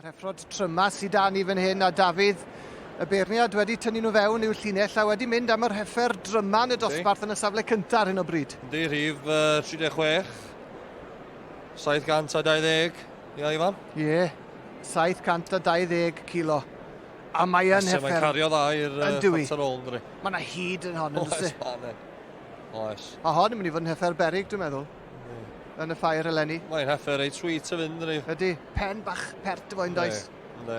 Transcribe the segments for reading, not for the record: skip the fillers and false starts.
A'r heffrod tryma sydd da ni fan hyn, a Dafydd, y beirniad wedi tynnu nhw fewn i'w llinell a wedi mynd am yr heffer dryma yn y dosbarth yn y safle cyntaf ar hyn o bryd. Yndi, rhif uh, 36, 720, ia Ifan? Ie, yeah, 720 kilo. A mae yn heffer... Mae'n cario dda i'r uh, chwarter ôl, ynddi? Mae yna hyd yn hon, yn Oes, mae Oes. A hon yn mynd i fod yn heffer berig, dwi'n meddwl. Yn y ffair eleni. Mae'n heffer reit sweet y fynd, ynddi? Ydy. Pen bach pert efo un does? Ynddi.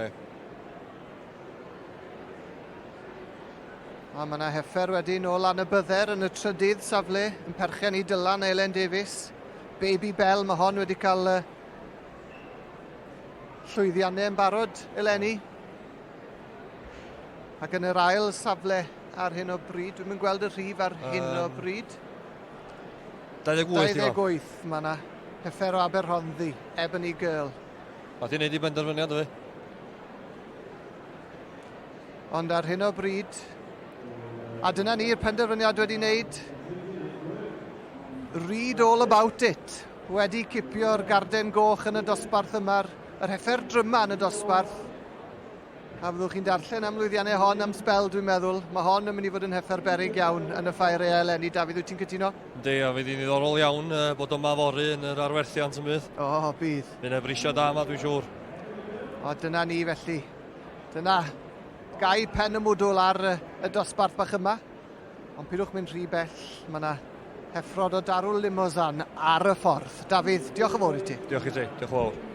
A mae yna heffer wedyn o lan y bydder yn y trydydd safle yn perchen i Dylan a Elen Davies. Baby Bell, mae hon wedi cael uh, llwyddiannau yn barod eleni. Ac yn yr ail safle ar hyn o bryd, dwi'n mynd gweld y rhif ar hyn um, o bryd. 28, 28, mae yna heffer o Aberhonddu, Ebony Girl. Mae ti'n neud i benderfyniad, fi. Ond ar hyn o bryd, a dyna ni'r penderfyniad wedi wneud, Read all about it. Wedi cipio'r garden goch yn y dosbarth yma, yr heffer dryma yn y dosbarth. A fyddwch chi'n darllen am lwyddiannau hon am sbel, dwi'n meddwl. Mae hon yn mynd i fod yn heffer berig iawn yn y ffair ea eleni. Dafydd, wyt ti'n cytuno? Yndi, a fydd hi'n ddiddorol iawn bod yma fory yn yr arwerthiant yn bydd. O, oh, bydd. Bydd yna brisio da yma, dwi'n siŵr. O, dyna ni felly. Dyna gau pen y mwdwl ar y dosbarth bach yma. Ond pidwch mynd rhy bell, mae yna heffrod o darw Limousin ar y ffordd. Dafydd, diolch yn fawr i ti. Diolch i ti, diolch yn fawr.